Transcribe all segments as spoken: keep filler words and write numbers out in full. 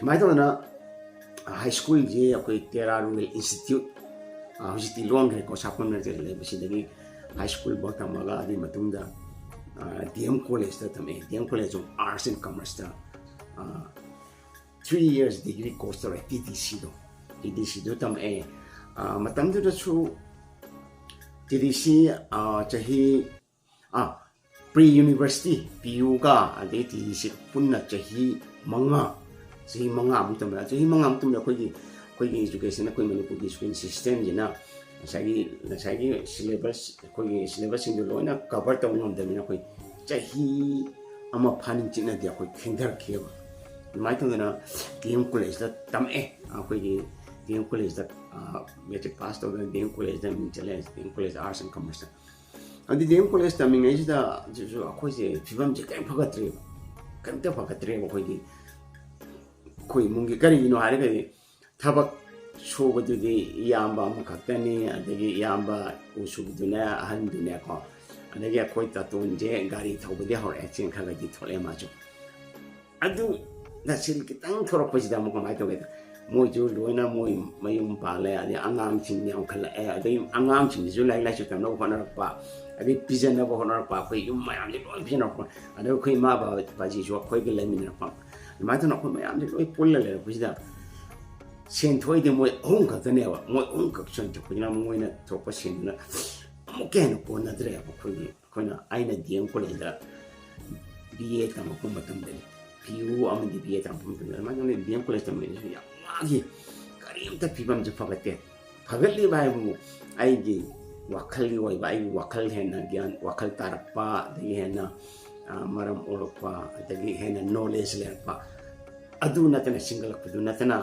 ꯑꯗꯨꯃꯥꯏꯅ ꯇꯧꯗꯅ ꯍꯥꯏ ꯁ꯭ꯀꯨꯜꯁꯦ ꯑꯩꯈꯣꯏ ꯇꯦꯔꯥ ꯔꯨꯔꯦꯜ ꯏꯟꯁꯇꯤꯇ꯭ꯌꯨꯠ, ꯑ, ꯍꯧꯖꯤꯛꯇꯤ ꯂꯣꯟꯈ꯭ꯔꯦꯀꯣ, ꯁꯥꯄꯝ ꯅꯠꯇ꯭ꯔꯦ ꯂꯩꯕꯁꯤꯗꯒꯤ ꯍꯥꯏ ꯁ꯭ꯀꯨꯜ ꯐꯥꯎ ꯇꯝꯃꯒ ꯑꯗꯨꯒꯤ ꯃꯇꯨꯡꯗ ꯗꯤ ꯑꯦꯝ ꯀꯣꯂꯦꯖꯇ ꯇꯝꯃꯛꯑꯦ꯫ D M college of arts and ꯀꯃꯔꯁꯇ ꯊ꯭ꯔꯤ ꯌꯔꯁ ꯗꯤꯒ꯭ꯔꯤ ꯀꯣꯔꯁ ꯇꯧꯔꯦ, ꯇꯤ ꯗꯤ ꯁꯤꯗꯣ, ꯇꯤ ꯗꯤ ꯁꯤꯗꯣ ꯇꯝꯃꯛꯑꯦ꯫ ꯑ, ꯃꯇꯝꯗꯨꯗꯁꯨ ꯇꯤ ꯗꯤ ꯁꯤ ꯆꯍꯤ, ꯑ, ꯄ꯭ꯔꯤ ꯌꯨꯅꯤꯚꯔꯁꯤꯇꯤ, ꯄꯤ ꯌꯨꯒ ꯑꯗꯩ ꯇꯤ ꯗꯤ ꯁꯤ ꯄꯨꯟꯅ ꯆꯍꯤ ꯃꯉꯥ, ꯆꯍꯤ ꯃꯉꯥꯃꯨꯛ ꯇꯝꯃꯦ꯫ ꯆꯍꯤ ꯃꯉꯥꯃꯨꯛ ꯇꯝꯕꯗ ꯑꯩꯈꯣꯏꯒꯤ, ꯑꯩꯈꯣꯏꯒꯤ ꯏꯖꯨꯀꯦꯁꯟ, ꯑꯩꯈꯣꯏ ꯃꯅꯤꯄꯨꯔꯒꯤ ꯁ꯭ꯀꯨꯜ ꯁꯤꯁꯇꯦꯝꯁꯤꯅ ꯉꯁꯥꯏꯒꯤ, ꯉꯁꯥꯏꯒꯤ ꯁꯤꯂꯦꯕꯁ, ꯑꯩꯈꯣꯏꯒꯤ ꯁꯤꯂꯦꯕꯁꯁꯤꯡꯗꯣ ꯂꯣꯏꯅ ꯀꯚꯔ ꯇꯧꯕ ꯉꯝꯗꯕꯅꯤꯅ ꯑꯩꯈꯣꯏ ꯆꯍꯤ ꯑꯃ ꯐꯥꯅꯤꯡ ꯆꯤꯠꯅꯗꯤ ꯑꯩꯈꯣꯏ ꯊꯦꯡꯊꯔꯛꯈꯤꯑꯕ꯫ ꯑꯗꯨꯃꯥꯏꯅ ꯇꯧꯗꯅ ꯗꯤ ꯑꯦꯝ ꯀꯣꯂꯦꯖꯇ ꯇꯝꯃꯛꯑꯦ꯫ ꯑꯩꯈꯣꯏꯒꯤ ꯗꯤ ꯑꯦꯝ ꯀꯣꯂꯦꯖꯇ ꯃꯦꯇ꯭ꯔꯤꯛ ꯄꯥꯁ ꯇꯧꯗꯅ ꯗꯤ ꯑꯦꯝ ꯀꯣꯂꯦꯖꯇ ꯃꯤꯡ ꯆꯠꯂꯦ, D M college arts and ꯀꯃꯔꯁꯇ꯫ ꯑꯗꯨ ꯗꯤ ꯑꯦꯝ ꯀꯣꯂꯦꯖ ꯇꯝꯃꯤꯉꯩꯁꯤꯗ ꯑꯗꯨꯁꯨ ꯑꯩꯈꯣꯏꯁꯦ ꯐꯤꯕꯝꯁꯦ ꯀꯔꯤꯝ ꯐꯒꯠꯇ꯭ꯔꯦꯕ, ꯀꯔꯤꯝꯇ ꯐꯒꯠꯇ꯭ꯔꯦꯕ꯫ ꯑꯩꯈꯣꯏꯒꯤ, ꯑꯩꯈꯣꯏ ꯏꯃꯨꯡꯒꯤ ꯀꯔꯤꯒꯤꯅꯣ ꯍꯥꯏꯔꯒꯗꯤ ꯊꯕꯛ ꯁꯨꯕꯗꯨꯗꯤ ꯏꯌꯥꯝꯕ ꯑꯃꯈꯛꯇꯅꯤ, ꯑꯗꯒꯤ ꯏꯌꯥꯝꯕ ꯎ ꯁꯨꯕꯗꯨꯅ ꯑꯍꯟꯗꯨꯅꯦꯀꯣ, ꯑꯗꯒꯤ ꯑꯩꯈꯣꯏ ꯇꯥꯇꯣꯟꯁꯦ ꯒꯥꯔꯤ ꯊꯧꯕꯗꯤ ꯍꯧꯔꯛꯑꯦ, ꯆꯦꯡ ꯈꯔ ꯈꯔꯗꯤ ꯊꯣꯛꯂꯛꯑꯦ ꯃꯥꯁꯨ꯫ ꯑꯗꯨ ꯅꯁꯤꯜ ꯈꯤꯇꯪ ꯊꯣꯔꯛꯄꯁꯤꯗ ꯑꯃꯨꯛ ꯀꯃꯥꯏꯅ ꯇꯧꯒꯦꯗ, ꯃꯣꯏꯁꯨ ꯂꯣꯏꯅ ꯃꯣꯏ ꯃꯌꯨꯝ ꯄꯥꯜꯂꯦ, ꯑꯗꯩ ꯑꯉꯥꯡꯁꯤꯡ ꯌꯥꯝꯈꯠꯂꯛꯑꯦ, ꯑꯗꯩ ꯑꯉꯥꯡꯁꯤꯡꯁꯤꯁꯨ ꯂꯥꯏꯔꯤꯛ ꯂꯥꯏꯁꯨ ꯇꯝꯅꯕ ꯍꯣꯠꯅꯔꯛꯄ, ꯑꯗꯩ ꯄꯤꯖꯅꯕ ꯍꯣꯠꯅꯔꯛꯄ, ꯑꯩꯈꯣꯏ ꯌꯨꯝ ꯃꯌꯥꯝꯁꯦ ꯂꯣꯏ ꯄꯤꯖꯅꯔꯛꯄ, ꯑꯗꯩ ꯑꯩꯈꯣꯏ ꯏꯃꯥ ꯕꯕꯥꯁꯤꯁꯨ ꯑꯩꯈꯣꯏꯒ ꯂꯩꯃꯤꯟꯅꯔꯛꯄ, ꯑꯗꯨꯃꯥꯏꯅ ꯇꯧꯅ ꯑꯩꯈꯣꯏ ꯃꯌꯥꯝꯁꯦ ꯂꯣꯏ ꯄꯨꯜꯂ ꯂꯩꯔꯛꯄꯁꯤꯗ ꯁꯦꯟ ꯊꯣꯛꯏꯗꯤ ꯃꯣꯏ ꯑꯍꯨꯝ ꯈꯛꯇꯅꯦꯕ, ꯃꯣꯏ ꯑꯍꯨꯝ ꯈꯛ ꯁꯦꯟ ꯊꯣꯛꯄꯁꯤꯅ ꯃꯣꯏꯅ ꯊꯣꯛꯄ ꯁꯦꯟꯗꯨꯅ ꯑꯃꯨꯛꯀ ꯍꯦꯟꯅ ꯀꯣꯟꯅꯗ꯭ꯔꯦꯕ꯫ ꯑꯩꯈꯣꯏꯒꯤ, ꯑꯩꯈꯣꯏꯅ, ꯑꯩꯅ ꯗꯤ ꯑꯦꯝ ꯀꯣꯂꯦꯖꯇ ꯕꯤ ꯑꯦ ꯇꯝꯃꯛꯄ ꯃꯇꯝꯗꯅꯤ, ꯄꯤ ꯌꯨ ꯑꯃꯗꯤ ꯕꯤ ꯑꯦ ꯇꯝꯃꯛꯄ ꯃꯇꯝꯗ ꯑꯗꯨꯃꯥꯏꯅ ꯇꯧꯗꯅ ꯗꯤ ꯑꯦꯝ ꯀꯣꯂꯦꯖ ꯇꯝꯃꯛꯏꯁꯤꯁꯨ ꯌꯥꯝ ꯋꯥꯈꯤ꯫ ꯀꯔꯤꯝꯇ ꯐꯤꯕꯝꯁꯦ ꯐꯒꯠꯇꯦ꯫ ꯐꯒꯠꯂꯤꯕ ꯍꯥꯏꯕꯕꯨ ꯑꯩꯒꯤ ꯋꯥꯈꯜꯒꯤ ꯑꯣꯏꯕ, ꯑꯩꯒꯤ ꯋꯥꯈꯜ ꯍꯦꯟꯅ ꯒ꯭ꯌꯥꯟ, ꯋꯥꯈꯜ ꯇꯥꯔꯛꯄ, ꯑꯗꯒꯤ ꯍꯦꯟꯅ, ꯑ, ꯃꯔꯝ ꯑꯣꯏꯔꯛꯄ, ꯑꯗꯒꯤ ꯍꯦꯟꯅ ꯅꯣꯂꯦꯖ ꯂꯩꯔꯛꯄ, ꯑꯗꯨ ꯅꯠꯇꯅ, ꯁꯤꯡꯒꯠꯂꯛꯄꯗꯨ ꯅꯠꯇꯅ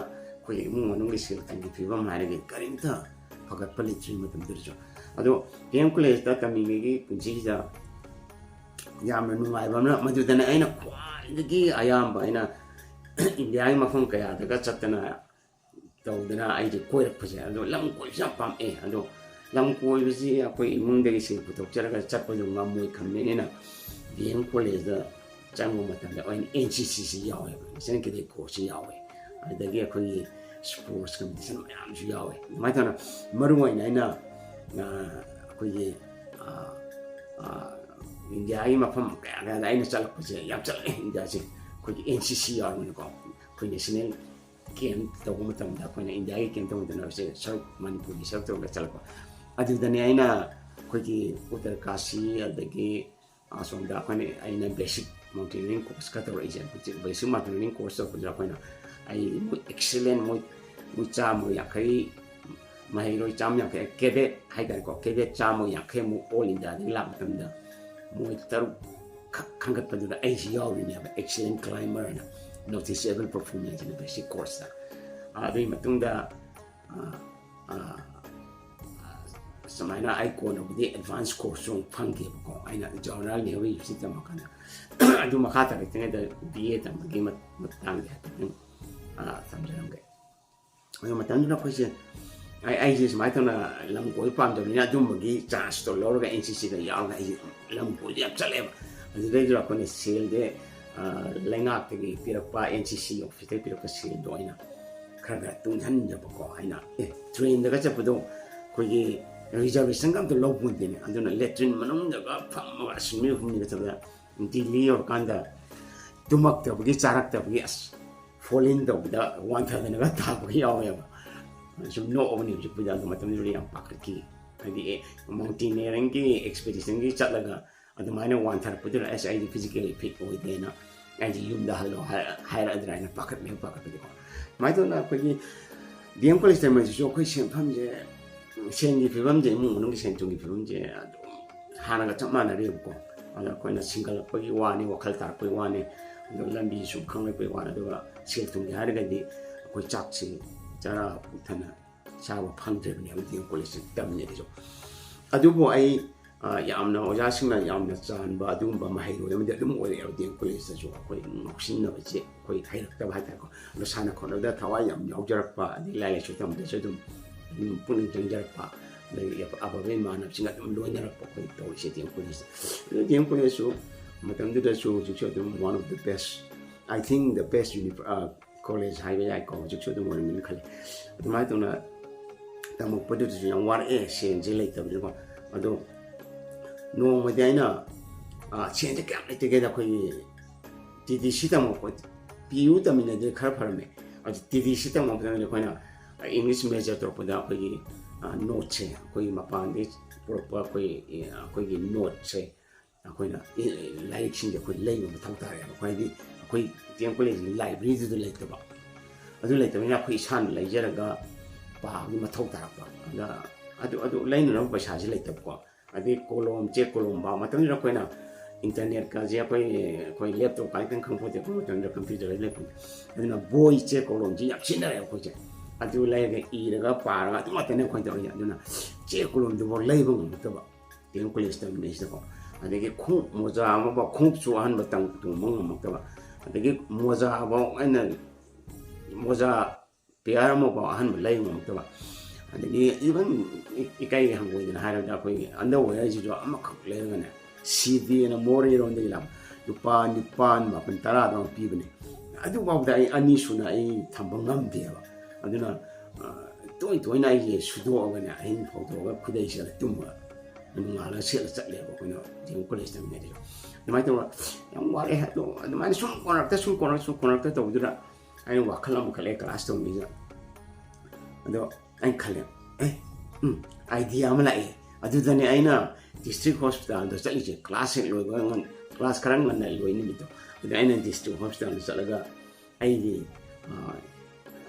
ꯑꯩꯈꯣꯏꯒꯤ ꯏꯃꯨꯡ ꯃꯅꯨꯡꯒꯤ ꯁꯦꯜ ꯊꯨꯝꯒꯤ ꯐꯤꯕꯝ ꯍꯥꯏꯔꯒꯗꯤ ꯀꯔꯤꯝꯇ ꯐꯒꯠꯄ ꯂꯩꯇ꯭ꯔꯤ ꯃꯇꯝꯗꯨꯗꯁꯨ꯫ ꯑꯗꯣ ꯗꯤ ꯑꯦꯝ ꯀꯣꯂꯦꯖꯇ ꯇꯝꯃꯤꯉꯩꯒꯤ ꯄꯨꯟꯁꯤꯁꯤꯗ ꯌꯥꯝꯅ ꯅꯨꯡꯉꯥꯏꯕ ꯑꯃꯅ ꯃꯗꯨꯗꯅ ꯑꯩꯅ ꯈ꯭ꯋꯥꯏꯗꯒꯤ ꯑꯌꯥꯝꯕ ꯑꯩꯅ ꯏꯟꯗꯤꯌꯥꯒꯤ ꯃꯐꯝ ꯀꯌꯥꯗꯒ ꯆꯠꯇꯅ ꯇꯧꯗꯅ ꯑꯩꯁꯦ ꯀꯣꯏꯔꯛꯄꯁꯦ꯫ ꯑꯗꯣ ꯂꯝ ꯀꯣꯏꯕꯁꯦ ꯌꯥꯝ ꯄꯥꯝꯃꯛꯑꯦ꯫ ꯑꯗꯣ ꯂꯝ ꯀꯣꯏꯕꯁꯤ ꯑꯩꯈꯣꯏ ꯏꯃꯨꯡꯗꯒꯤ ꯁꯦꯜ ꯄꯨꯊꯣꯛꯆꯔꯒ ꯆꯠꯄꯗꯣ ꯉꯝꯃꯣꯏ ꯈꯟꯕꯅꯤꯅ ꯗꯤ ꯑꯦꯝ ꯀꯣꯂꯦꯖꯇ ꯆꯪꯕ ꯃꯇꯝꯗ ꯑꯩꯅ ꯑꯦꯟ ꯁꯤ ꯁꯤꯁꯤ ꯌꯥꯎꯋꯦꯕ, ꯅꯦꯁꯅꯦꯜ ꯀꯦꯗꯦꯠ ꯀꯣꯔꯁꯁꯤ ꯌꯥꯎꯋꯦ꯫ ꯑꯗꯒꯤ ꯑꯩꯈꯣꯏꯒꯤ sports competition ꯃꯌꯥꯝꯁꯨ ꯌꯥꯎꯋꯦ꯫ ꯑꯗꯨꯃꯥꯏꯅ ꯇꯧꯅ ꯃꯔꯨ ꯑꯣꯏꯅ ꯑꯩꯅ ꯑꯩꯈꯣꯏꯒꯤ ꯏꯟꯗꯤꯌꯥꯒꯤ ꯃꯐꯝ ꯀꯌꯥ ꯀꯌꯥꯗ ꯑꯩꯅ ꯆꯠꯂꯛꯄꯁꯦ ꯌꯥꯝ ꯆꯠꯂꯛꯑꯦ꯫ ꯏꯟꯗꯤꯌꯥꯁꯦ ꯑꯩꯈꯣꯏꯒꯤ N C C ꯌꯥꯎꯔꯤꯅꯤꯀꯣ, ꯑꯩꯈꯣꯏ national camp ꯇꯧꯕ ꯃꯇꯝꯗ ꯑꯩꯈꯣꯏꯅ ꯏꯟꯗꯤꯌꯥꯒꯤ camp ꯇꯧꯕ ꯃꯇꯝꯗ ꯁꯔꯨꯛ, ꯃꯅꯤꯄꯨꯔꯒꯤ ꯁꯔꯨꯛ ꯇꯧꯔꯒ ꯆꯠꯂꯛꯄ꯫ ꯑꯗꯨꯗꯅꯦ ꯑꯩꯅ ꯑꯩꯈꯣꯏꯒꯤ ꯎꯠꯇꯔꯀꯥꯁꯤ, ꯑꯗꯒꯤ ꯑꯁꯣꯝꯗ ꯑꯩꯈꯣꯏꯅ, ꯑꯩꯅ basic mountaineering course ꯈꯔ ꯇꯧꯔꯛꯏꯁꯦ꯫ Basic mountaineering course ꯇꯧꯔꯛꯄꯁꯤꯗ ꯑꯩꯈꯣꯏꯅ ꯑꯩ ꯃꯣꯏ excellent, ꯃꯣꯏ ꯃꯣꯏ ꯆꯥꯝꯃ ꯌꯥꯡꯈꯩ, ꯃꯍꯩꯔꯣꯏ ꯆꯥꯝꯃ ꯌꯥꯡꯈꯩ, cadet ꯍꯥꯏꯇꯥꯔꯦꯀꯣ, cadet ꯆꯥꯝꯃ ꯌꯥꯡꯈꯩꯃꯨꯛ all Indiaꯗꯒꯤ ꯂꯥꯛꯄ ꯃꯇꯝꯗ ꯃꯣꯏ ꯇꯔꯨꯛ ꯈꯛ ꯈꯟꯒꯠꯄꯗꯨꯗ ꯑꯩꯁꯨ ꯌꯥꯎꯔꯤꯅꯦꯕ, excellent climber ꯍꯥꯏꯅ, noticeable performance ꯍꯥꯏꯅ basic courseꯇ꯫ ꯑꯗꯨꯒꯤ ꯃꯇꯨꯡꯗ ꯁꯨꯃꯥꯏꯅ ꯑꯩ ꯀꯣꯟꯅꯕꯨꯗꯤ advance courseꯁꯨ ꯑꯃꯨꯛ ꯐꯪꯈꯤꯕꯀꯣ, ꯑꯩꯅ Jawaharlal Nehru University ꯇꯝꯃꯀꯥꯟꯗ꯫ ꯑꯗꯨ ꯃꯈꯥ ꯇꯥꯔꯛꯇ꯭ꯔꯤꯉꯩꯗ B A ꯇꯝꯕꯒꯤ ꯃꯇꯥꯡꯗꯤ ꯍꯥꯏꯐꯦꯠꯇꯪ ꯊꯝꯖꯔꯝꯒꯦ꯫ ꯑꯗꯨ ꯃꯇꯝꯗꯨꯗ ꯑꯩꯈꯣꯏꯁꯦ, ꯑꯩ ꯑꯩꯁꯦ ꯁꯨꯃꯥꯏꯅ ꯇꯧꯅ ꯂꯝ ꯀꯣꯏꯕ ꯄꯥꯝꯖꯕꯅꯤꯅ ꯑꯗꯨꯝꯕꯒꯤ chanceꯇꯣ ꯂꯧꯔꯒ N C Cꯗ ꯌꯥꯎꯔꯒ ꯑꯩꯁꯦ ꯂꯝ ꯀꯣꯏꯕ ꯌꯥꯝ ꯆꯠꯂꯦꯕ꯫ ꯑꯗꯨꯗꯩꯗꯨꯗ ꯑꯩꯈꯣꯏꯅ ꯁꯦꯜꯁꯦ ꯂꯩꯉꯥꯛꯇꯒꯤ ꯄꯤꯔꯛꯄ, N C C officeꯇꯒꯤ ꯄꯤꯔꯛꯄ ꯁꯦꯜꯗꯣ ꯑꯩꯅ ꯈꯔ ꯈꯔ ꯇꯨꯡꯁꯤꯟꯖꯕꯀꯣ꯫ ꯑꯩꯅ ꯑꯦ, trainꯗꯒ ꯆꯠꯄꯗꯣ ꯑꯩꯈꯣꯏꯒꯤ reservationꯒ ꯑꯝꯇ ꯂꯧꯄꯣꯟꯇꯦꯅꯦ꯫ ꯑꯗꯨꯅ latrine ꯃꯅꯨꯡꯗꯒ ꯐꯝꯃꯒ ꯑꯁ ꯅꯨꯃꯤꯠ ꯍꯨꯝꯅꯤꯒ ꯆꯠꯄꯗ Delhi ꯌꯧꯔꯀꯥꯟꯗ ꯇꯨꯝꯃꯛꯇꯕꯒꯤ ꯆꯥꯔꯛꯇꯕꯒꯤ ꯑꯁ fall in ꯇꯧꯕꯗ ꯋꯥꯟꯊꯗꯅꯒ ꯇꯥꯕꯒ ꯌꯥꯎꯋꯦꯕ꯫ ꯁꯨꯝ ꯅꯣꯛꯑꯕꯅꯤ ꯍꯧꯖꯤꯛꯄꯨꯗꯤ, ꯑꯗꯨ ꯃꯇꯝꯗꯨꯗ ꯌꯥꯝ ꯄꯥꯈꯠꯈꯤ꯫ ꯍꯥꯏꯗꯤ ꯑꯦ, mountaineeringꯒꯤ expeditionꯒꯤ ꯆꯠꯂꯒ ꯑꯗꯨꯃꯥꯏꯅ ꯋꯥꯟꯊꯔꯛꯄꯗꯨꯗ ꯑꯁ ꯑꯩꯗꯤ physically fit ꯑꯣꯏꯗꯦꯅ ꯑꯩꯗꯤ ꯌꯨꯝꯗ ꯍꯜꯂꯣ ꯍꯥꯏꯔꯛꯑꯗ꯭ꯔꯥ ꯍꯥꯏꯅ ꯄꯥꯈꯠꯂꯦ, ꯄꯥꯈꯠꯄꯗꯤꯀꯣ꯫ ꯑꯗꯨꯃꯥꯏꯅ ꯇꯧꯗꯅ ꯑꯩꯈꯣꯏꯒꯤ D M College ꯇꯝꯕꯁꯤꯁꯨ ꯑꯩꯈꯣꯏ ꯁꯦꯟꯐꯝꯁꯦ, ꯁꯦꯟꯒꯤ ꯐꯤꯕꯝꯁꯦ, ꯏꯃꯨꯡ ꯃꯅꯨꯡꯒꯤ ꯁꯦꯟ ꯊꯨꯝꯒꯤ ꯐꯤꯕꯝꯁꯦ ꯑꯗꯨꯝ ꯍꯥꯟꯅꯒ ꯆꯞ ꯃꯥꯟꯅꯔꯤꯕꯀꯣ꯫ ꯑꯗꯣ ꯑꯩꯈꯣꯏꯅ ꯁꯤꯡꯒꯠꯂꯛꯄꯒꯤ ꯋꯥꯅꯤ, ꯋꯥꯈꯜ ꯇꯥꯔꯛꯄꯒꯤ ꯋꯥꯅꯤ, ꯑꯗꯣ ꯂꯝꯕꯤ ꯁꯨꯝ ꯈꯪꯂꯛꯄꯒꯤ ꯋꯥꯅꯤ꯫ ꯑꯗꯨꯒ ꯁꯦꯜ ꯊꯨꯝꯒꯤ ꯍꯥꯏꯔꯒꯗꯤ ꯑꯩꯈꯣꯏ ꯆꯥꯛꯁꯤ ꯆꯔꯥ ꯄꯨꯛ ꯊꯟꯅ ꯆꯥꯕ ꯐꯪꯗ꯭ꯔꯤꯕꯅꯦꯕ D M Collegeꯁꯦ ꯇꯝꯃꯤꯉꯩꯗꯁꯨ꯫ ꯑꯗꯨꯕꯨ ꯑꯩ ꯌꯥꯝꯅ ꯑꯣꯖꯥꯁꯤꯡꯅ ꯌꯥꯝꯅ ꯆꯥꯟꯕ ꯑꯗꯨꯒꯨꯝꯕ ꯃꯍꯩꯔꯣꯏ ꯑꯃꯗꯤ ꯑꯗꯨꯝ ꯑꯣꯏꯔꯛꯑꯦꯕ꯫ D M Collegeꯇꯁꯨ ꯑꯩꯈꯣꯏ ꯉꯥꯎꯁꯤꯟꯅꯕꯁꯦ ꯑꯩꯈꯣꯏ ꯍꯩꯔꯛꯇꯕ ꯍꯥꯏꯇꯥꯔꯦꯀꯣ꯫ ꯑꯗꯣ ꯁꯥꯟꯅ ꯈꯣꯠꯅꯕꯗ ꯊꯋꯥꯏ ꯌꯥꯝ ꯌꯥꯎꯖꯔꯛꯄ, ꯑꯗꯩ ꯂꯥꯏꯔꯤꯛ ꯂꯥꯏꯁꯨ ꯇꯝꯕꯗꯁꯨ ꯑꯗꯨꯝ, ꯑꯗꯨꯝ ꯄꯨꯛꯅꯤꯡ ꯆꯪꯖꯔꯛꯄ, ꯑꯗꯒꯤ ꯑꯐꯕ ꯏꯃꯥꯟꯅꯕꯁꯤꯡꯒ ꯑꯗꯨꯝ ꯂꯣꯏꯅꯔꯛꯄ ꯑꯩꯈꯣꯏ ꯇꯧꯔꯤꯁꯦ D M Collegeꯇ꯫ ꯑꯗꯣ D M Collegeꯁꯨ ꯃꯇꯝꯗꯨꯗꯁꯨ ꯍꯧꯖꯤꯛꯁꯨ ꯑꯗꯨꯝ one of the best, I think the best uni-, college ꯍꯥꯏꯕ ꯌꯥꯏꯀꯣ, ꯍꯧꯖꯤꯛꯁꯨ ꯑꯗꯨꯝ ꯑꯣꯏꯔꯝꯒꯅꯤ ꯈꯜꯂꯤ꯫ ꯑꯗꯨꯃꯥꯏꯅ ꯇꯧꯅ ꯇꯝꯃꯛꯄꯗꯨꯗꯁꯨ ꯌꯥꯝ ꯋꯥꯔꯛꯑꯦ, ꯁꯦꯟꯁꯦ ꯂꯩꯇꯕꯅꯤꯅꯀꯣ꯫ ꯑꯗꯣ ꯅꯣꯡꯃꯗꯤ ꯑꯩꯅ, ꯑ, ꯁꯦꯟꯁꯦ ꯀꯌꯥꯝ ꯂꯩꯇꯒꯦꯗ, ꯑꯩꯈꯣꯏꯒꯤ ꯇꯤ ꯗꯤ ꯁꯤ ꯇꯝꯃꯛꯄ, ꯄꯤ ꯌꯨ ꯇꯝꯃꯤꯟꯅꯗꯤ ꯈꯔ ꯐꯔꯝꯃꯦ꯫ ꯑꯗꯨ ꯇꯤ ꯗꯤ ꯁꯤ ꯇꯝꯃꯛꯄꯗ ꯑꯩꯈꯣꯏꯅ English major ꯇꯧꯔꯛꯄꯗ ꯑꯩꯈꯣꯏꯒꯤ, ꯑ, ꯅꯣꯠꯁꯦ, ꯑꯩꯈꯣꯏꯒꯤ ꯃꯄꯥꯟꯗꯒꯤ ꯄꯨꯔꯛꯄ ꯑꯩꯈꯣꯏ, ꯑꯩꯈꯣꯏꯒꯤ ꯅꯣꯠꯁꯦ, ꯑꯩꯈꯣꯏꯅ, ꯑꯦ, ꯂꯥꯏꯔꯤꯛꯁꯤꯡꯁꯦ ꯑꯩꯈꯣꯏ ꯂꯩꯕ ꯃꯊꯧ ꯇꯥꯔꯦꯕ꯫ ꯑꯩꯈꯣꯏ ꯍꯥꯏꯗꯤ ꯑꯩꯈꯣꯏ ꯗꯤ ꯑꯦꯝ ꯀꯣꯂꯦꯖꯀꯤ ꯂꯥꯏꯕ꯭ꯔꯦꯔꯤꯗꯨꯗ ꯂꯩꯇꯕ꯫ ꯑꯗꯨ ꯂꯩꯇꯕꯅꯤꯅ ꯑꯩꯈꯣꯏ ꯏꯁꯥꯅ ꯂꯩꯖꯔꯒ ꯄꯥꯕꯒꯤ ꯃꯊꯧ ꯇꯥꯔꯛꯄ꯫ ꯑꯗ ꯑꯗꯨ, ꯑꯗꯨ ꯂꯩꯅꯅꯕ ꯄꯩꯁꯥꯁꯤ ꯂꯩꯇꯕꯀꯣ꯫ ꯑꯗꯩ ꯀꯣꯂꯣꯝ, ꯆꯦ ꯀꯣꯂꯣꯝ ꯄꯥꯎ ꯃꯇꯝꯗꯨꯗ ꯑꯩꯈꯣꯏꯅ ꯏꯟꯇꯔꯅꯦꯠꯀꯁꯦ ꯑꯩꯈꯣꯏ, ꯑꯩꯈꯣꯏ ꯂꯦꯞꯇꯣꯞ ꯀꯥꯏ ꯀꯩꯝ ꯈꯪꯄꯣꯠꯇꯦ꯫ ꯑꯩꯈꯣꯏ ꯃꯇꯝꯗ ꯀꯝꯄ꯭ꯌꯨꯇꯔ ꯂꯩꯄꯣꯠꯇꯦ꯫ ꯑꯗꯨꯅ ꯕꯣꯏ, ꯆꯦ ꯀꯣꯂꯣꯝꯁꯤ ꯌꯥꯝ ꯁꯤꯖꯤꯟꯅꯔꯦ ꯑꯩꯈꯣꯏꯁꯦ꯫ ꯑꯗꯨ ꯂꯩꯔꯒ ꯏꯔꯒ ꯄꯥꯔꯒ ꯑꯗꯨ ꯉꯥꯛꯇꯅꯦ ꯑꯩꯈꯣꯏꯅ ꯇꯧꯔꯤꯁꯦ꯫ ꯑꯗꯨꯅ ꯆꯦ ꯀꯣꯂꯣꯝꯗꯨꯐꯥꯎ ꯂꯩꯕ ꯉꯝꯃꯛꯇꯕ꯫ ꯗꯤ ꯑꯦꯝ ꯀꯣꯂꯦꯖ ꯇꯝꯃꯤꯉꯩꯁꯤꯗꯀꯣ꯫ ꯑꯗꯒꯤ ꯈꯣꯡꯎꯞ ꯃꯣꯖꯥ ꯑꯃꯐꯥꯎ, ꯈꯣꯡꯎꯞꯁꯨ ꯑꯍꯟꯕ ꯇꯪ-, ꯇꯣꯡꯕ ꯉꯝꯃꯛꯇꯕ꯫ ꯑꯗꯒꯤ ꯃꯣꯖꯥꯐꯥꯎ ꯑꯩꯅ ꯃꯣꯖꯥ ꯄꯤꯌꯥꯔ ꯑꯃꯐꯥꯎ ꯑꯍꯟꯕ ꯂꯩꯕ ꯉꯝꯃꯛꯇꯕ꯫ ꯑꯗꯒꯤ even ꯏ-, ꯏꯀꯥꯏ ꯍꯪꯒꯣꯏꯗꯅ ꯍꯥꯏꯔꯕꯗ ꯑꯩꯈꯣꯏꯒꯤ underwear ꯁꯤꯁꯨ ꯑꯃꯈꯛ ꯂꯩꯔꯒꯅꯦ, ꯁꯤꯗꯤꯅ ꯃꯣꯔꯦꯔꯣꯝꯗꯒꯤ ꯂꯥꯛꯄ ꯂꯨꯄꯥ ꯅꯤꯄꯥꯟ, ꯃꯥꯄꯟ, ꯇꯔꯥꯗꯪ ꯄꯤꯕꯅꯦ꯫ ꯑꯗꯨꯐꯥꯎꯗ ꯑꯩ ꯑꯅꯤ ꯁꯨꯅ ꯑꯩ ꯊꯝꯕ ꯉꯝꯗꯦꯕ꯫ ꯑꯗꯨꯅ, ꯑ, ꯇꯣꯏ ꯇꯣꯏꯅ ꯑꯩꯁꯦ ꯁꯨꯗꯣꯛꯑꯒꯅꯦ, ꯑꯍꯤꯡ ꯐꯥꯎꯗꯣꯛꯑꯒ ꯈꯨꯗꯩ ꯁꯦꯠꯂ ꯇꯨꯝꯃꯒ ꯅꯣꯡꯉꯥꯜꯂꯒ ꯁꯦꯠꯂ ꯆꯠꯂꯦꯕ ꯑꯩꯈꯣꯏꯅ ꯗꯤ ꯑꯦꯝ ꯀꯣꯂꯦꯖ ꯇꯝꯃꯤꯉꯩꯗꯁꯨ꯫ ꯑꯗꯨꯃꯥꯏꯅ ꯇꯧꯔꯒ ꯌꯥꯝ ꯋꯥꯔꯛꯑꯦ꯫ ꯑꯗꯣ ꯑꯗꯨꯃꯥꯏꯅ ꯁꯨꯝ ꯀꯣꯟꯅꯔꯛꯇ, ꯁꯨꯝ ꯀꯣꯟꯅꯔꯛꯇ, ꯁꯨꯝ ꯀꯣꯟꯅꯔꯛꯇ ꯇꯧꯕꯗꯨꯗ ꯑꯩꯅ ꯋꯥꯈꯜ ꯑꯃ ꯈꯜꯂꯦ ꯀ꯭ꯂꯥꯁ ꯇꯧꯔꯤꯉꯩꯗ꯫ ꯑꯗꯣ ꯑꯩꯅ ꯈꯜꯂꯦ, ꯑꯦ, ꯎꯝ, idea ꯑꯃ ꯂꯥꯛꯑꯦ꯫ ꯑꯗꯨꯗꯅꯦ ꯑꯩꯅ district hospitalꯗ ꯆꯠꯂꯤꯁꯦ꯫ ꯀ꯭ꯂꯥꯁ ꯍꯦꯛ ꯂꯣꯏꯕ ꯉꯟ-, ꯀ꯭ꯂꯥꯁ ꯈꯔ ꯉꯟꯅ ꯂꯣꯏ ꯅꯨꯃꯤꯠꯇꯣ꯫ ꯑꯗ ꯑꯩꯅ district hospitalꯗ ꯆꯠꯂꯒ ꯑꯩꯒꯤ, ꯑ,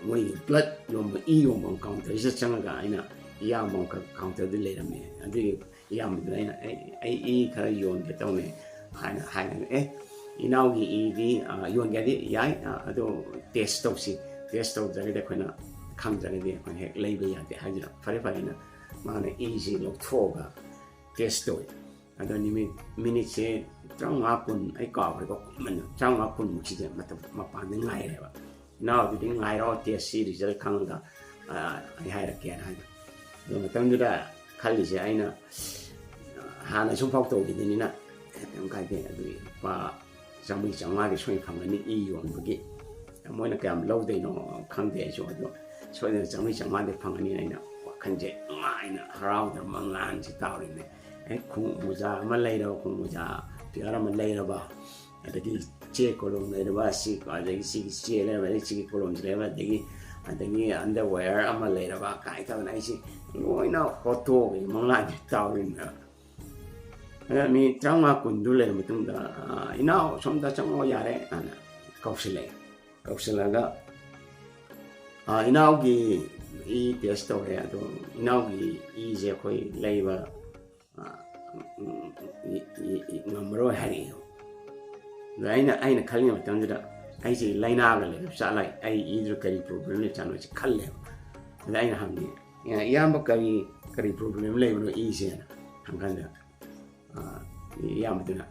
ꯃꯣꯏꯒꯤ blood ꯌꯣꯟꯕ, ꯏ ꯌꯣꯟꯕ counterꯁꯤꯗ ꯆꯪꯉꯒ ꯑꯩꯅ ꯏꯌꯥꯝꯕ ꯑꯃꯈꯛ counterꯗ ꯂꯩꯔꯝꯃꯦ꯫ ꯑꯗꯨꯒꯤ ꯏꯌꯥꯝꯕꯗꯨꯅ ꯑꯩꯅ, "ꯑꯩ, ꯑꯩ ꯏ ꯈꯔ ꯌꯣꯟꯒꯦ ꯇꯧꯅꯦ" ꯍꯥꯏꯅ ꯍꯥꯏꯔꯒ, "ꯑꯦ, ꯏꯅꯥꯎꯒꯤ ꯏꯗꯤ, ꯑ, ꯌꯣꯟꯒꯦꯗꯤ ꯌꯥꯏ, ꯑ, ꯑꯗꯣ test ꯇꯧꯁꯤ꯫ Test ꯇꯧꯗ꯭ꯔꯒꯗꯤ ꯑꯩꯈꯣꯏꯅ ꯈꯪꯗ꯭ꯔꯒꯗꯤ ꯑꯩꯈꯣꯏꯅ ꯍꯦꯛ ꯂꯩꯕ ꯌꯥꯗꯦ" ꯍꯥꯏꯗꯅ, ꯐꯔꯦ ꯐꯔꯦꯅ ꯃꯥꯅ ꯏꯁꯤ ꯂꯧꯊꯣꯛꯑꯒ test ꯇꯧꯋꯤ꯫ ꯑꯗꯣ ꯅꯨꯃꯤꯠ, ꯃꯤꯅꯤꯠꯁꯦ ꯇꯔꯥꯃꯉꯥ, ꯀꯨꯟ, ꯑꯩ ꯀꯥꯎꯈ꯭ꯔꯦꯀꯣ, ꯀꯨꯏꯃꯟꯗꯅ, ꯇꯔꯥꯃꯉꯥ, ꯀꯨꯟꯃꯨꯛꯁꯤꯗ ꯃꯇꯝ ꯃꯄꯥꯟꯗ ꯉꯥꯏꯔꯦꯕ꯫ "ꯏꯅꯥꯎ, ꯑꯗꯨꯗꯤ ꯉꯥꯏꯔꯣ, testꯁꯤ result ꯈꯪꯉꯒ, ꯑ, ꯑꯩ ꯍꯥꯏꯔꯛꯀꯦꯅ" ꯍꯥꯏꯅ꯫ ꯑꯗꯨ ꯃꯇꯝꯗꯨꯗ ꯈꯜꯂꯤꯁꯦ ꯑꯩꯅ, ꯑ, ꯍꯥꯟꯅ ꯁꯨꯝ ꯐꯥꯎ ꯇꯧꯈꯤꯕꯅꯤꯅ, "ꯑꯦ, ꯀꯩꯝ ꯀꯥꯏꯗꯦ, ꯑꯗꯨꯒꯤ ꯂꯨꯄꯥ ꯆꯥꯝꯃꯔꯤ ꯆꯥꯝꯃꯉꯥꯗꯤ ꯁꯣꯏꯅ ꯐꯪꯒꯅꯤ ꯏ ꯌꯣꯟꯕꯒꯤ" ꯃꯣꯏꯅ ꯀꯌꯥꯝ ꯂꯧꯗꯣꯏꯅꯣ ꯈꯪꯗꯦ꯫ ꯑꯩꯁꯨ ꯑꯗꯣ ꯁꯣꯏꯗꯅ ꯆꯥꯝꯃꯔꯤ ꯆꯥꯝꯃꯉꯥꯗꯤ ꯐꯪꯒꯅꯤꯅ ꯑꯩꯅ ꯋꯥꯈꯜꯁꯦ ꯅꯨꯡꯉꯥꯏꯅ ꯍꯔꯥꯎꯗꯅ ꯃꯪꯂꯥꯟꯁꯤ ꯇꯥꯎꯔꯤꯅꯦ꯫ ꯑꯦ, ꯈꯣꯡꯎꯞ ꯃꯣꯖꯥ ꯑꯃ ꯂꯩꯔꯕ, ꯈꯣꯡꯎꯞ ꯃꯣꯖꯥ ꯄꯤꯌꯔ ꯑꯃ ꯂꯩꯔꯕ, ꯑꯗꯒꯤ ꯆꯦ ꯀꯣꯂꯣꯝ ꯂꯩꯔꯕ, ꯁꯤ, ꯑꯗꯒꯤ ꯁꯤꯒꯤ ꯆꯦ ꯂꯩꯔꯕ, ꯑꯗꯒꯤ ꯁꯤꯒꯤ ꯀꯣꯂꯣꯝꯁꯤ ꯂꯩꯔꯕ, ꯑꯗꯒꯤ, ꯑꯗꯒꯤ ꯑꯟꯗꯔꯋꯦꯌꯔ ꯑꯃ ꯂꯩꯔꯕ ꯀꯥꯏ ꯇꯧꯗꯅ ꯑꯩꯁꯤ ꯂꯣꯏꯅ ꯍꯣꯠꯇꯣꯛꯑꯒ ꯃꯪꯂꯥꯟꯁꯤ ꯇꯥꯎꯔꯤꯅꯦ꯫ ꯑꯗ ꯃꯤ ꯇꯔꯥꯃꯉꯥ ꯀꯨꯟꯗꯨ ꯂꯩꯔ ꯃꯇꯨꯡꯗ, "ꯑ, ꯏꯅꯥꯎ, ꯁꯣꯝꯗ ꯆꯪꯉꯛꯑꯣ ꯌꯥꯔꯦ," ꯍꯥꯏꯅ ꯀꯧꯁꯤꯜꯂꯛꯑꯦ꯫ ꯀꯧꯁꯤꯜꯂꯒ, "ꯑ, ꯏꯅꯥꯎꯒꯤ ꯏ ꯇꯦꯁ ꯇꯧꯔꯦ, ꯑꯗꯣ ꯏꯅꯥꯎꯒꯤ ꯏꯁꯦ ꯑꯩꯈꯣꯏ ꯂꯩꯕ, ꯑ, ꯎꯝ, ꯏ-, ꯏ-, ꯏ-, ꯉꯝꯃꯔꯣꯏ," ꯍꯥꯏꯔꯛꯑꯦ꯫ ꯑꯗ ꯑꯩꯅ, ꯑꯩꯅ ꯈꯜꯂꯤꯉꯩ ꯃꯇꯝꯁꯤꯗ ꯑꯩꯁꯦ ꯂꯥꯏꯅꯥꯒ ꯂꯩꯔꯕ ꯖꯥꯠꯂ, ꯑꯩ ꯏꯗꯨꯗ ꯀꯔꯤ ꯄ꯭ꯔꯣꯕ꯭ꯂꯦꯝ ꯂꯩꯕ ꯖꯥꯠꯅꯣ ꯍꯥꯏꯁꯦ ꯈꯜꯂꯦꯕ꯫ ꯑꯗ ꯑꯩꯅ ꯍꯪꯉꯦ, "ꯏꯌꯥꯝꯕ, ꯀꯔꯤ, ꯀꯔꯤ ꯄ꯭ꯔꯣꯕ꯭ꯂꯦꯝ ꯂꯩꯕꯅꯣ ꯏꯁꯦꯅ?" ꯍꯪꯀꯥꯟꯗ, ꯑ, ꯏꯌꯥꯝꯕꯗꯨꯅ,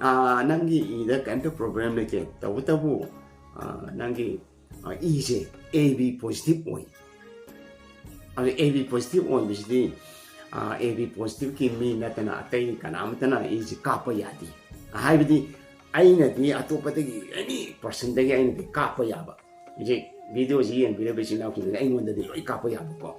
"ꯑ, ꯅꯪꯒꯤ ꯏꯗ ꯀꯔꯤꯝꯇ ꯄ꯭ꯔꯣꯕ꯭ꯂꯦꯝ ꯂꯩꯇꯦ, ꯇꯧꯕꯇꯕꯨ, ꯑ, ꯅꯪꯒꯤ, ꯑ, ꯏꯁꯦ ꯑꯦ ꯕꯤ ꯄꯣꯖꯤꯇꯤꯚ ꯑꯣꯏ꯫ ꯑꯗꯨ ꯑꯦ ꯕꯤ ꯄꯣꯖꯤꯇꯤꯚ ꯑꯣꯏꯕꯁꯤꯗꯤ, ꯑ, ꯑꯦ ꯕꯤ ꯄꯣꯖꯤꯇꯤꯚꯀꯤ ꯃꯤ ꯅꯠꯇꯅ ꯑꯇꯩ ꯀꯅꯥꯃꯠꯇꯅ ꯏꯁꯤ ꯀꯥꯞꯄ ꯌꯥꯗꯦ꯫ ꯍꯥꯏꯕꯗꯤ ꯑꯩꯅꯗꯤ ꯑꯇꯣꯞꯄꯗꯒꯤ, ꯑꯦꯅꯤ ꯄꯔꯁꯟꯗꯒꯤ ꯑꯩꯅꯗꯤ ꯀꯥꯞꯄ ꯌꯥꯕ꯫ ꯍꯧꯖꯤꯛ ꯚꯤꯗꯤꯑꯣꯁꯤ ꯌꯦꯡꯕꯤꯔꯤꯕ ꯏꯆꯤꯟ ꯏꯅꯥꯎꯁꯤꯡꯗꯨꯗꯤ ꯑꯩꯉꯣꯟꯗꯗꯤ ꯂꯣꯏ ꯀꯥꯞꯄ ꯌꯥꯕꯀꯣ꯫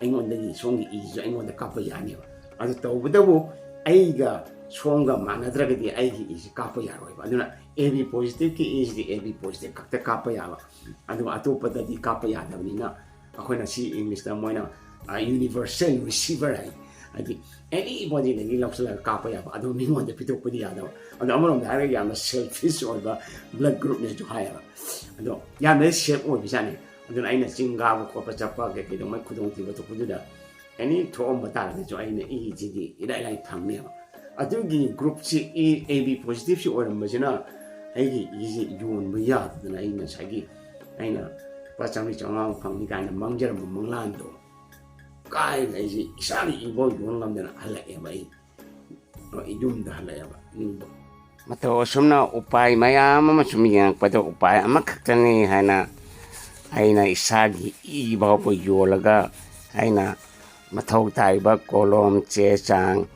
ꯑꯩꯉꯣꯟꯗꯒꯤ ꯁꯣꯝꯒꯤ ꯏꯁꯤꯁꯨ ꯑꯩꯉꯣꯟꯗ ꯀꯥꯞꯄ ꯌꯥꯅꯦꯕ꯫ ꯑꯗꯨ ꯇꯧꯕꯇꯕꯨ ꯑꯩꯒ ꯁꯣꯝꯒ ꯃꯥꯟꯅꯗ꯭ꯔꯒꯗꯤ ꯑꯩꯒꯤ ꯏꯁꯤ ꯀꯥꯞꯄ ꯌꯥꯔꯣꯏꯕ꯫ ꯑꯗꯨꯅ ꯑꯦ ꯕꯤ ꯄꯣꯖꯤꯇꯤꯚꯀꯤ ꯏꯁꯤꯗꯤ ꯑꯦ ꯕꯤ ꯄꯣꯖꯤꯇꯤꯚ ꯈꯛꯇ ꯀꯥꯞꯄ ꯌꯥꯕ꯫ ꯑꯗꯨꯒ ꯑꯇꯣꯞꯄꯗꯗꯤ ꯀꯥꯞꯄ ꯌꯥꯗꯕꯅꯤꯅ ꯑꯩꯈꯣꯏꯅ ꯁꯤ ꯏꯪꯂꯤꯁꯇ ꯃꯣꯏꯅ, ꯑ, ꯌꯨꯅꯤꯚꯔꯁꯦꯜ ꯔꯤꯁꯤꯚꯔ ꯍꯥꯏ꯫ ꯍꯥꯏꯗꯤ ꯑꯦꯅꯤꯕꯣꯗꯤꯗꯒꯤ ꯂꯧꯁꯤꯜꯂꯒ ꯀꯥꯞꯄ ꯌꯥꯕ, ꯑꯗꯨ ꯃꯤꯉꯣꯟꯗ ꯄꯤꯊꯣꯛꯄꯗꯤ ꯌꯥꯗꯕ꯫ ꯑꯗꯣ ꯑꯃꯔꯣꯝꯗ ꯍꯥꯏꯔꯒ ꯌꯥꯝꯅ ꯁꯦꯜꯐꯤꯁ ꯑꯣꯏꯕ ꯕ꯭ꯂꯗ ꯒ꯭ꯔꯨꯞꯅꯦꯁꯨ ꯍꯥꯏꯌꯦꯕ꯫ ꯑꯗꯣ ꯌꯥꯝꯅ ꯁꯦꯐ ꯑꯣꯏꯕꯖꯥꯠꯅꯤ꯫ ꯑꯗꯨꯅ ꯑꯩꯅ ꯆꯤꯡ ꯀꯥꯕ ꯈꯣꯠꯄ ꯆꯠꯄ ꯀꯩ ꯀꯩꯗꯧꯉꯩ ꯈꯨꯗꯣꯡꯊꯤꯕ ꯊꯣꯛꯄꯗꯨꯗ ꯑꯦꯅꯤ ꯊꯣꯛꯑꯝꯕ ꯇꯥꯔꯒꯁꯨ ꯑꯩꯅ ꯏꯁꯤꯗꯤ ꯏꯔꯥꯏ ꯂꯥꯏ ꯐꯪꯅꯦꯕ꯫ ꯑꯗꯨꯒꯤ ꯒ꯭ꯔꯨꯞꯁꯤ ꯏ ꯑꯦ ꯕꯤ ꯄꯣꯖꯤꯇꯤꯚꯁꯤ ꯑꯣꯏꯔꯝꯕꯁꯤꯅ ꯑꯩꯒꯤ ꯏꯁꯤ ꯌꯣꯟꯕ ꯌꯥꯗꯗꯅ ꯑꯩ ꯉꯁꯥꯏꯒꯤ ꯑꯩꯅ ꯂꯨꯄꯥ ꯆꯥꯝꯃꯔꯤ ꯆꯥꯝꯃꯉꯥ ꯐꯪꯅꯤ ꯀꯥꯏꯅ ꯃꯥꯡꯖꯔꯝꯕ ꯃꯪꯂꯥꯟꯗꯣ ꯀꯥꯏꯅ ꯑꯩꯁꯦ ꯏꯁꯥꯒꯤ ꯏꯐꯥꯎ ꯌꯣꯟ ꯉꯝꯗꯅ ꯍꯜꯂꯛꯑꯦꯕ꯫ ꯑꯩ, ꯑꯩ ꯌꯨꯝꯗ ꯍꯜꯂꯛꯑꯦꯕ ꯌꯨꯝꯗ꯫ ꯃꯇꯧ ꯑꯁꯨꯝꯅ ꯎꯄꯥꯏ ꯃꯌꯥꯝ ꯑꯃ ꯁꯨꯝ ꯌꯦꯡꯉꯛꯄꯗ ꯎꯄꯥꯏ ꯑꯃꯈꯛꯇꯅꯤ ꯍꯥꯏꯅ ꯑꯩꯅ ꯏꯁꯥꯒꯤ ꯏ ꯐꯥꯎꯕ ꯌꯣꯜꯂꯒ ꯑꯩꯅ ꯃꯊꯧ ꯇꯥꯔꯤꯕ ꯀꯣꯂꯣꯝ, ꯆꯦ ꯆꯥꯡ,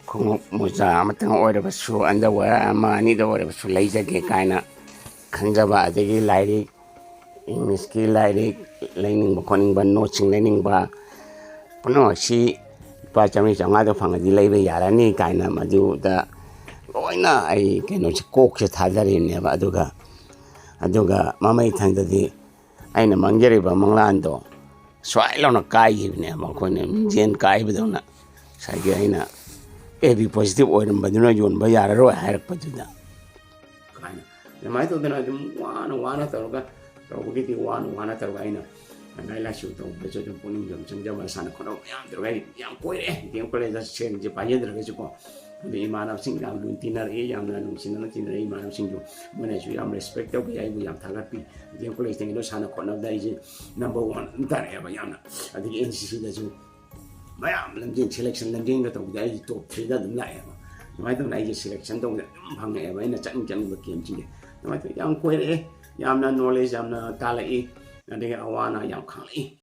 ꯈꯣꯡꯎꯞ ꯃꯣꯖꯥ ꯑꯃꯇꯪ ꯑꯣꯏꯔꯕꯁꯨ, ꯑꯟꯗꯔꯋꯦꯌꯔ ꯑꯃ ꯑꯅꯤꯗ ꯑꯣꯏꯔꯕꯁꯨ ꯂꯩꯖꯒꯦ ꯀꯥꯏꯅ ꯈꯪꯖꯕ, ꯑꯗꯒꯤ ꯂꯥꯏꯔꯤꯛ, ꯏꯪꯂꯤꯁꯀꯤ ꯂꯥꯏꯔꯤꯛ ꯂꯩꯅꯤꯡꯕ ꯈꯣꯠꯅꯤꯡꯕ, ꯅꯣꯠꯁꯤꯡ ꯂꯩꯅꯤꯡꯕ, ꯄꯨꯝꯅꯃꯛꯁꯤ ꯂꯨꯄꯥ ꯆꯥꯝꯃꯔꯤ ꯆꯥꯝꯃꯉꯥꯗ ꯐꯪꯉꯗꯤ ꯂꯩꯕ ꯌꯥꯔꯅꯤ ꯀꯥꯏꯅ ꯃꯗꯨꯗ ꯂꯣꯏꯅ ꯑꯩ ꯀꯩꯅꯣꯁꯦ, ꯀꯣꯛꯁꯦ ꯊꯥꯗꯔꯤꯕꯅꯦꯕ꯫ ꯑꯗꯨꯒ, ꯑꯗꯨꯒ ꯃꯃꯩ ꯊꯪꯗꯗꯤ ꯑꯩꯅ ꯃꯪꯖꯔꯤꯕ ꯃꯪꯂꯥꯟꯗꯣ ꯁ꯭ꯋꯥꯏ ꯂꯥꯎꯅ ꯀꯥꯏꯈꯤꯕꯅꯦꯕ꯫ ꯑꯩꯈꯣꯏꯅ ꯃꯤꯡꯖꯦꯜ ꯀꯥꯏꯕꯗꯧꯅ ꯉꯁꯥꯏꯒꯤ ꯑꯩꯅ ꯑꯦ ꯕꯤ ꯄꯣꯖꯤꯇꯤꯚ ꯑꯣꯏꯔꯝꯕꯗꯨꯅ ꯌꯣꯟꯕ ꯌꯥꯔꯔꯣꯏ ꯍꯥꯏꯔꯛꯄꯗꯨꯗ꯫ ꯀꯥꯏꯅ ꯑꯗꯨꯃꯥꯏꯅ ꯇꯧꯗꯅ ꯑꯗꯨꯝ ꯋꯥꯅ ꯋꯥꯅ ꯇꯧꯔꯒ, ꯇꯧꯕꯒꯤꯗꯤ ꯋꯥꯅ ꯋꯥꯅ ꯇꯧꯔꯒ ꯑꯩꯅ ꯂꯥꯏꯔꯤꯛ ꯂꯥꯏꯁꯨ ꯇꯧꯕꯗꯁꯨ ꯑꯗꯨꯝ ꯄꯨꯛꯅꯤꯡ ꯑꯗꯨꯝ ꯆꯪꯖꯕ, ꯁꯥꯟꯅ ꯈꯣꯠꯅꯕ ꯃꯌꯥꯝ ꯇꯧꯔꯒ ꯑꯩ ꯌꯥꯝ ꯀꯣꯏꯔꯛꯑꯦ꯫ ꯗꯤ ꯑꯦꯝ ꯀꯣꯂꯦꯖꯇ ꯁꯦꯜꯁꯦ ꯄꯥꯏꯖꯗ꯭ꯔꯒꯁꯨꯀꯣ, ꯑꯗꯩ ꯏꯃꯥꯟꯅꯕꯁꯤꯡ ꯌꯥꯝ ꯂꯨꯅ ꯇꯤꯟꯅꯔꯛꯏ, ꯌꯥꯝꯅ ꯅꯨꯡꯁꯤꯅꯅ ꯇꯤꯟꯅꯔꯛꯏ ꯏꯃꯥꯟꯅꯕꯁꯤꯡꯁꯨ꯫ ꯃꯣꯏꯅꯁꯨ ꯌꯥꯝ ꯔꯦꯁꯄꯦꯛ ꯇꯧꯕꯤ, ꯑꯩꯕꯨ ꯌꯥꯝ ꯊꯥꯒꯠꯄꯤ꯫ ꯗꯤ ꯑꯦꯝ ꯀꯣꯂꯦꯖꯇꯒꯤꯗꯣ ꯁꯥꯟꯅ ꯈꯣꯠꯅꯕꯗ ꯑꯩꯁꯦ ꯅꯝꯕꯔ ꯋꯥꯟ ꯑꯗꯨꯝ ꯇꯥꯔꯛꯑꯦꯕ ꯌꯥꯝꯅ꯫ ꯑꯗꯒꯤ ꯑꯦꯟ ꯁꯤ ꯁꯤꯗꯁꯨ ꯃꯌꯥꯝ ꯂꯝꯖꯦꯟ, ꯁꯦꯂꯦꯛꯁꯟ ꯂꯝꯖꯦꯟꯒ ꯇꯧꯕꯗ ꯑꯩꯁꯦ ꯇꯣꯞ ꯊ꯭ꯔꯤꯗ ꯑꯗꯨꯝ ꯂꯥꯛꯑꯦꯕ꯫ ꯑꯗꯨꯃꯥꯏꯅ ꯇꯧꯗꯅ ꯑꯩꯁꯦ ꯁꯦꯂꯦꯛꯁꯟ ꯇꯧꯕꯗ ꯑꯗꯨꯝ ꯐꯪꯉꯛꯑꯦꯕ, ꯑꯩꯅ ꯆꯠꯅꯤꯡ ꯆꯠꯅꯤꯡꯕ ꯀꯦꯝꯁꯤꯡꯁꯦ꯫ ꯑꯗꯨꯃꯥꯏꯅ ꯇꯧꯗꯅ ꯌꯥꯝ ꯀꯣꯏꯔꯛꯑꯦ, ꯌꯥꯝꯅ ꯅꯣꯂꯦꯖ ꯌꯥꯝꯅ ꯇꯥꯜꯂꯛꯏ, ꯑꯗꯒꯤ ꯑꯋꯥ ꯑꯅꯥ ꯌꯥꯝ ꯈꯪꯂꯛꯏ꯫